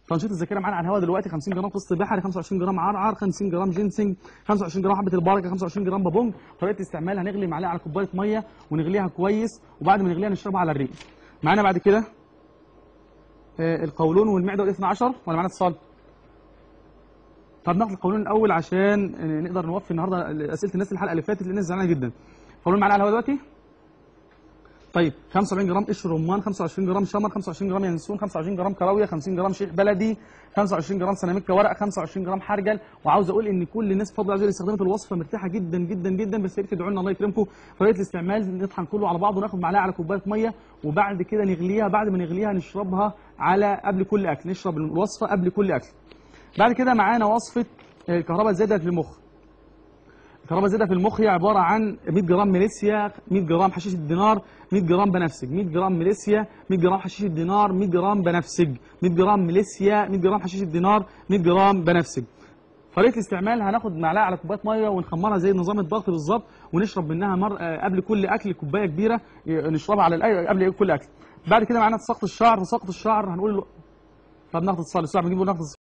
تنشيط الذاكرة معانا على الهواء دلوقتي 50 جرام قسط بحري، 25 جرام عرعر، 50 جرام جينسنج، 25 جرام حبه البركة، 25 جرام بابونج. طريقه استعمالها هنغلي معلقه على كوباية مية ونغليها كويس، وبعد ما نغليها نشربها على الريق. معانا بعد كده القولون والمعده والاثنى عشر، ولا معانا اتصال؟ طب ناخد القولون الاول عشان نقدر نوفي النهارده اسئلة الناس الحلقة اللي فاتت لان الناس زعلانة جدا. قولون معانا على الهواء دلوقتي؟ طيب 75 جرام قشر رمان، 25 جرام شمر، 25 جرام ينسون، 25 جرام كراويه، 50 جرام شيح بلدي، 25 جرام سيناميكا ورق، 25 جرام حرجل. وعاوز اقول ان كل الناس بفضل الله استخدمت الوصفة مرتاحة جدا جدا جدا، بس يا ريت تدعوا لنا الله يكرمكم. طريقه الاستعمال نطحن كله على بعضه وناخد معلقه على كوباية مية، وبعد كده نغليها، بعد ما نغليها نشربها على قبل كل اكل، نشرب الوصفة قبل كل اكل. بعد كده معانا وصفه الكهرباء الزايدة في المخ. الكهرباء الزايدة في المخ هي عبارة عن 100 جرام ميليسيا، 100 جرام حشيش الدينار، 100 جرام بنفسج، 100 جرام ميليسيا، 100 جرام حشيش الدينار، 100 جرام بنفسج، 100 جرام ميليسيا، 100 جرام حشيش الدينار، 100 جرام بنفسج. طريقه الاستعمال هناخد معلقه على كوباية مية ونخمرها زي نظام الضغط بالظبط، ونشرب منها قبل كل اكل كوباية كبيرة نشربها على قبل كل اكل. بعد كده معانا تساقط الشعر. تساقط الشعر هنقول له طب ناخد اتصال الساعة، بنجيبه ناخد